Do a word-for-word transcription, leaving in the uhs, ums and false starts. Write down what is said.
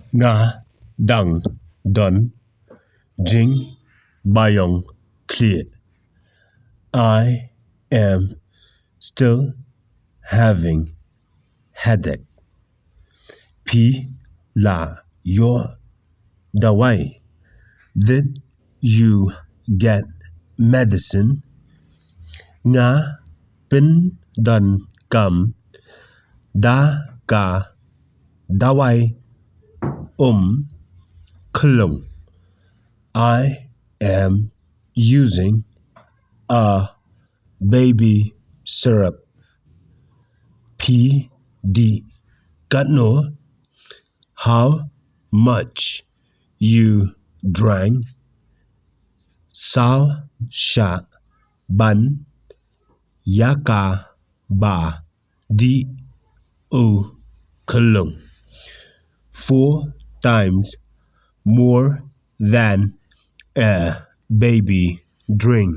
Nga dang don jingbaïong khlieh. I am still having headache. Phi la ïoh dawai? Did you get medicine? Nga pyndonkam da ka dawai um khyllung. I am using a baby syrup. Phi dih katno? How much you drank? Saw shah ban ïa kaba dih u khyllung. Four times more than a baby drink.